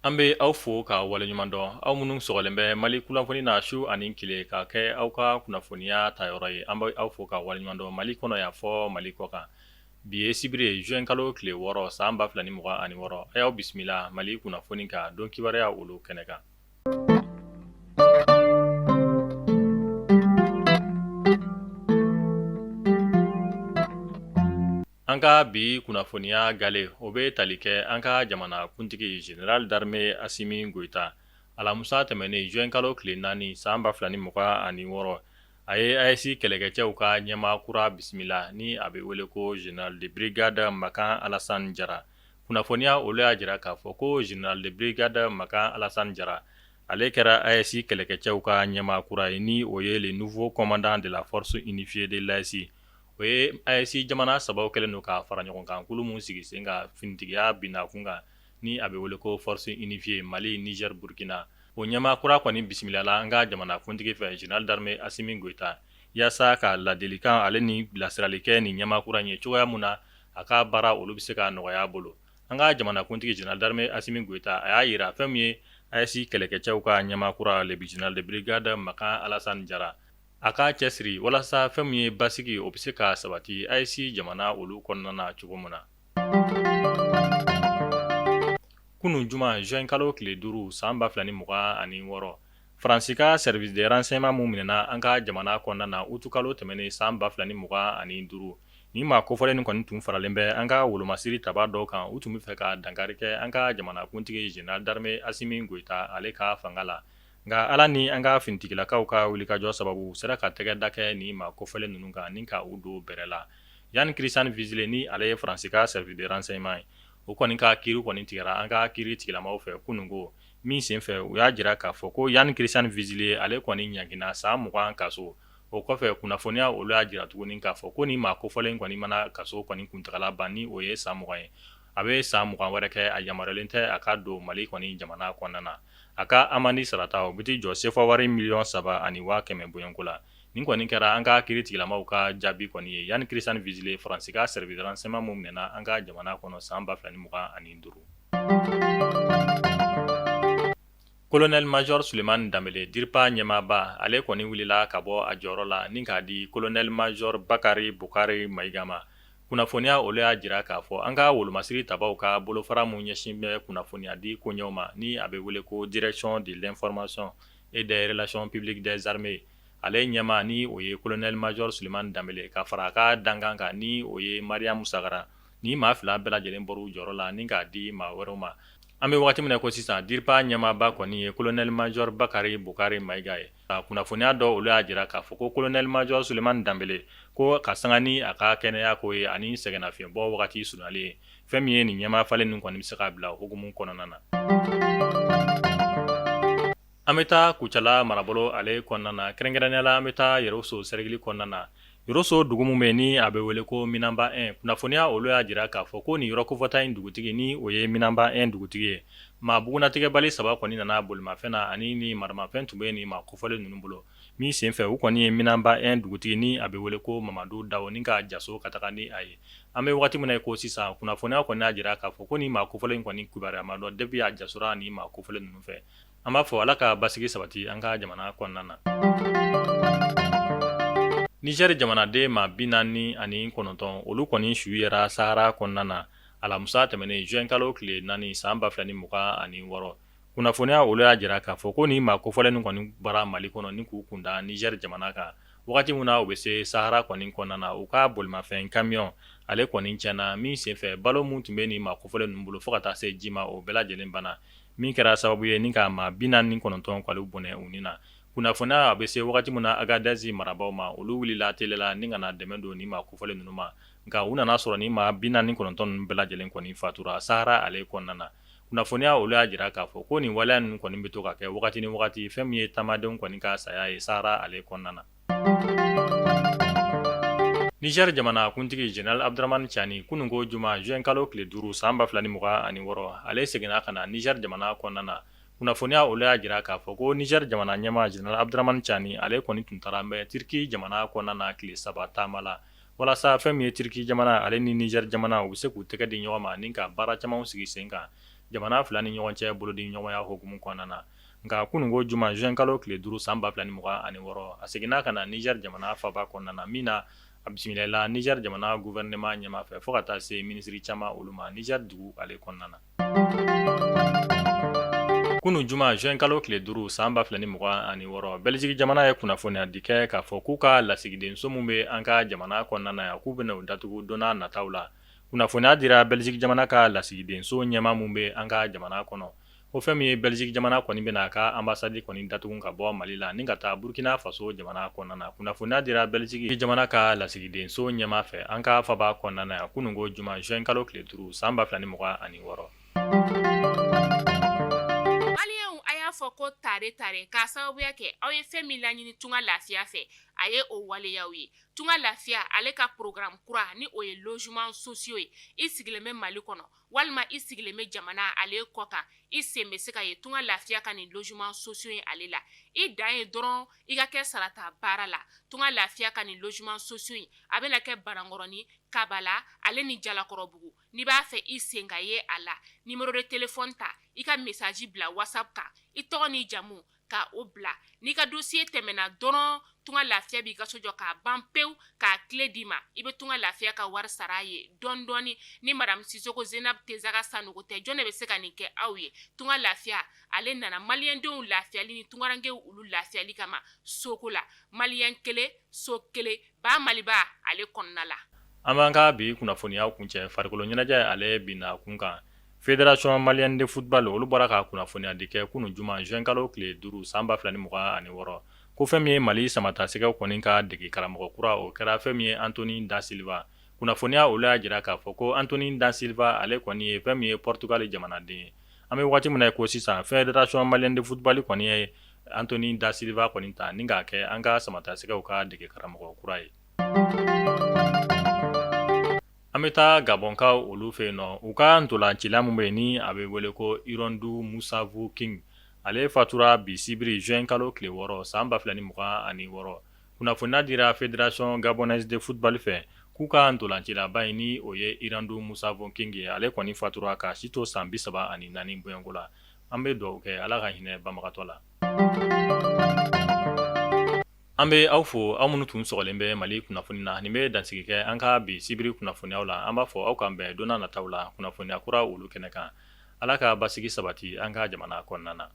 An bɛ aw fo ka waleɲuman dɔn, aw minnu sɔgɔlen bɛ Mali kunnafoni na su ani tile ka kɛ aw ka kunnafoniya ta yɔrɔ ye. An bɛ aw fo ka waleɲuman dɔn Mali kɔnɔ yan fɔ Mali kɔ kan. Bi ye sibiri ye, juin kalo tile 6, san 2026. A y'aw bisimila Mali kunnafoni ka don kibaruya olu kɛnɛ kan. An ka bi kunnafoniya gale, o bɛ tali kɛ an ka jamana kuntigi général d'armée Asimi Goyita. Alamusa tɛmɛnen juin kalo tile 4, san 2026, a ye AES kɛlɛkɛcɛw ka ɲɛmaa kura bisimila ni a bɛ wele ko général de brigade Makan Alassane Jara. Kunnafoniya olu y'a jira k'a fɔ ko général de brigade Makan Alassane Jara, ale kɛra AES kɛlɛkɛcɛw ka ɲɛmaa kura ye, ni o ye le nouveau commandant de la force unifiée de l'AES. O ye AES jamana sabaw kɛlen don ka fara ɲɔgɔn kan kulu min sigi sen kan finitigiya binna kun kan, ni a bɛ wele ko force unifiée Mali, Niger, Burkina. O ɲɛmaa kura kɔni bisimilala an ka jamana kuntigi fɛ, général d'armée Asimi Goyita, yaasa ka ladilikan ale ni bilasirali kɛ nin ɲɛmaa kura ye cogoya min na a ka baara olu bɛ se ka nɔgɔya a bolo. An ka jamanakuntigi général d'armée Asimi Goyita, a y'a jira fɛn min ye AES kɛlɛkɛcɛw ka ɲɛmaa kura, le général de brigade Makan Alassane Jara, a ka cɛsiri walasa fɛn min ye basigi, o bɛ se ka sabati AES jamana olu kɔnɔna na cogo min na. Kunun juma, juin kalo tile 5, san 2026, Faransi ka service de renseignement min minɛna an ka jamana kɔnɔna na utu kalo tɛmɛnen san 2025, nin maa kofɔlen nin kɔni tun faralen bɛ an ka wolomasiri taba dɔw kan. U tun bɛ fɛ ka dankari kɛ an ka jamanakuntigi général d'armée Asimi Goyita ale ka fanga la. Nka Ala ni an ka finitigilakaw ka wulikajɔ sababu, u sera ka tɛgɛ da kɛ nin maa kofɔlen ninnu kan ni ka u don bɛrɛ la. Yann Christian Vezilier, ni ale ye Faransi ka service de renseignement ye, o kɔni ka kiiri kɔni tigɛra an ka kiiri tigilamaw fɛ kununko min senfɛ, u y'a jira k'a fɔ ko Yann Christian Vezilier, ale kɔni ɲangina san 20 kaso. O kɔfɛ, kunnafoniya olu y'a jira tuguni k'a fɔ ko nin maa kofɔlen kɔni mana kaso kɔni kuntagala ban, ni o ye san 20 ye, a bɛ san 20 wɛrɛ kɛ a yamaruyalen tɛ a ka don Mali kɔni jamana kɔnɔna na. A ka amandi sarata, o bɛ t'i jɔ sefa wari 3 100 000 bɔɲɔgɔnko la. Nin kɔni kɛra an ka kiiri tigilamaw ka jaabi kɔni ye Yann Christian Vezilier, Faransi ka service de renseignement min minɛna an ka jamana kɔnɔ san 2025. Colonel Major Sulemani Danbele, DIRPA ɲɛmaaba, ale kɔni wulila ka bɔ a jɔyɔrɔ la ni k'a di Colonel Major Bakari Bukari Mayiga ma. Kunnafoniya olu y'a jira k'a fɔ an ka wolomasiri tabaw ka bolofara min ɲɛsin bɛ kunnafoniya di koɲɛw ma, ni a bɛ wele ko Direction de l'information et des relations publiques des armées, ale ɲɛmaa, ni o ye Colonel Major Sulemani Danbele, ka fara a ka dankan kan, ni o ye Mariam Sagara, ni maa fila bɛɛ lajɛlen bɔr'u jɔyɔrɔ la ni k'a di maa wɛrɛw ma. An bɛ waati min na ko sisan, DIRPA ɲɛmaaba kɔni ye Colonel Major Bakari Bukari Mayiga ye. Kunnafoniya dɔ olu y'a jira k'a fɔ ko Colonel Major Sulemani Danbele ko ka sanga ni a ka kɛnɛya ko ye ani sɛgɛnnafiɲɛbɔ wagati surunyalen ye, fɛn min ye nin ɲɛmaa falen ninnu kɔni bɛ se ka bila hukumu kɔnɔna na. An bɛ taa Kucala marabolo ale kɔnɔna na, kɛrɛnkɛrɛnnenya la an bɛ taa Yɛrɛwso sɛrɛkili kɔnɔna na. Yɛrɛwso dugu min bɛ ni a bɛ wele ko Minanba 1, kunnafoniya olu y'a jira k'a fɔ ko nin yɔrɔ kofɔta in dugutigi, ni o ye Minanba 1 dugutigi ye, maa bugunnatigɛbali saba kɔni nana bolimafɛn na ani ni maramafɛn tun bɛ nin maa kofɔlen ninnu bolo min senfɛ, u kɔni ye Minanba 1 dugutigi, ni a bɛ wele ko Mamadu Dawo, ni k'a jaso ka taga ni a ye. An bɛ waati min na ko sisan, kunnafoniya kɔni y'a jira k'a fɔ ko nin maa kofɔlen kɔni kibaruya ma dɔn depuis a jasora nin maa kofɔlen ninnu fɛ. An b'a fɔ Ala ka basigi sabati an ka jamana kɔnɔna na. Niger jamanaden maa 49, olu kɔni su yera Sahara kɔnɔna na alamisa tɛmɛnen, juin kalo tile 4, san 2026. Kunnafoniya olu y'a jira k'a fɔ ko nin maa kofɔlen ninnu kɔni bɔra Mali kɔnɔ ni k'u kunda Niger jamana kan. Wagati min na u bɛ se Sahara kɔni kɔnɔna na, u ka bolimafɛn camion ale kɔni tiɲɛna min senfɛ, balo min tun bɛ nin maa kofɔlen ninnu bolo fo ka taa se ji ma, o bɛɛ lajɛlen banna, min kɛra sababu ye ni ka maa 49 k'olu bɔnɛ u ni na. Kunnafoniya a bɛ se wagati min na Agadez marabaaw ma, olu wulila teliya la ni ka na dɛmɛ don nin maa kofɔlen ninnu ma, nka u nana sɔrɔ nin maa 49 ninnu bɛɛ lajɛlen kɔni fatura Sahara ale kɔnɔna na. Kunnafoniya olu y'a jira k'a fɔ ko nin waleya ninnu kɔni bɛ to ka kɛ wagati ni wagati, fɛn min ye taamadenw kɔni ka saya ye Sahara ale kɔnɔna na. Niger jamana kuntigi Général Abdourahamane Tiani, kununko juma, juin kalo tile 5, san 2026, ale seginna ka na Niger jamana kɔnɔna na. Kunnafoniya olu y'a jira k'a fɔ ko Niger jamana ɲɛmaa Général Abdourahamane Tiani, ale kɔni tun taara bɛ Turquie jamana kɔnɔna na tile 3 taama la, walasa fɛn min ye Turquie jamana ale ni Niger jamana, u bɛ se k'u tɛgɛ di ɲɔgɔn ma ni ka baara camanw sigi sen kan. jamana fila ni ɲɔgɔn cɛ bolodiɲɔgɔnya hukumu kɔnɔna na. Nka kununko juma juin kalo tile 5 san 2026, a seginna ka na Niger jamana faaba kɔnɔna na, min na a bisimilala Niger jamana gouvernement ɲɛmaa fɛ fo ka taa se minisiri caman olu ma Niger dugu ale kɔnɔna na. Kunun juma juin kalo tile 5 san 2026, Belgique jamana ye kunnafoniyadi kɛ k'a fɔ k'u ka lasigidenso min bɛ an ka jamana kɔnɔna na yan, k'u bɛna o datugu don n'a nataw la. Kunnafoniya dira Belgique jamana ka lasigidenso ɲɛmaa min bɛ an ka jamana kɔnɔ, ko fɛn min ye Belgique jamana kɔni bɛna a ka ambassade kɔni datugu ka bɔ Mali la ni ka taa Burkina Faso jamana kɔnɔna na. Kunnafoniya dira Belgique jamana ka lasigidenso ɲɛmaa fɛ an ka faba kɔnɔna na yan kununko juma juin kalo tile 5 san 2026. Maliyɛnw, a y'a fɔ ko tare tare k'a sababuya kɛ aw ye fɛn min laɲini Tunga Lafiya fɛ, a ye o waleyaw ye. Tunga Lafiya ale ka programme kura ni o ye logement sociaux ye. I sigilen bɛ Mali kɔnɔ walima i sigilen bɛ jamana ale kɔ kan, i sen bɛ se ka ye Tunga Lafiya ka nin logement sociaux ye ale la. I dan ye dɔrɔn i ka kɛ sarata baara la. Tunga Lafiya ka nin logement sociaux in a bɛna kɛ Banankɔrɔni, Kabala ale ni Jalakɔrɔbugu. N'i b'a fɛ i sen ka ye a la, numéro de téléphone ta, i ka message bila WhatsApp kan, i tɔgɔ n'i jamu ka o bila. N'i ka dossier tɛmɛna dɔrɔn, Tunga Lafiya b'i ka so jɔ k'a ban pewu, k'a clé d'i ma. I bɛ Tunga Lafiya ka wari sara a ye dɔɔni dɔɔni. Ni madame Sisoko Zenab Tezaga Sanogo tɛ, jɔn de bɛ se ka nin kɛ aw ye? Tunga Lafiya ale nana maliyɛndenw lafiyali ni tungarankew olu lafiyali kama soko la. Maliyɛn kelen, so kelen, ba Maliba ale kɔnɔna la. An b'an ka bi kunnafoniyaw kuncɛ farikolo ɲɛnajɛ ale binna kun kan. Fédération malienne de football olu bɔra ka kunnafoniyadi kɛ kunun juma juin kalo tile 5 san 2026, ko fɛn min ye Mali samatasɛgɛw kɔni ka dege karamɔgɔ kura, o kɛra fɛn min ye Anthony da Silva. Kunnafoniya olu y'a jira k'a fɔ ko Anthony da Silva ale kɔni ye fɛn min ye Portugal jamanaden ye. An bɛ waati min na i ko sisan, Fédération malienne de football kɔni ye Anthony da Silva kɔni ta ni k'a kɛ an ka samatasɛgɛw ka dege karamɔgɔ kura ye. An bɛ taa Gabɔnkaw olu fɛ yen nɔ, u ka ntolancila min bɛ yen ni a bɛ wele ko Irandu Musavou King, ale fatura bi sibiri juin kalo tile 6 san 2026. Kunnafoniya dira Fédération gabonaise de football fɛ k'u ka ntolancilaba in ni o ye Irandu Musavou King ye, ale kɔni fatura k'a si to san 34 bɔɲɔgɔnko la. An bɛ dugawu kɛ Ala ka hinɛ banbagatɔ la. An bɛ aw fo, aw minnu tun sɔgɔlen bɛ Mali kunnafoni na. Nin bɛ dansigi kɛ an ka bi sibiri kunnafoniyaw la. An b'a fɔ aw k'an bɛn don nataw la kunnafoniya kura olu kɛnɛ kan. Ala ka basigi sabati an ka jamana kɔnɔna na.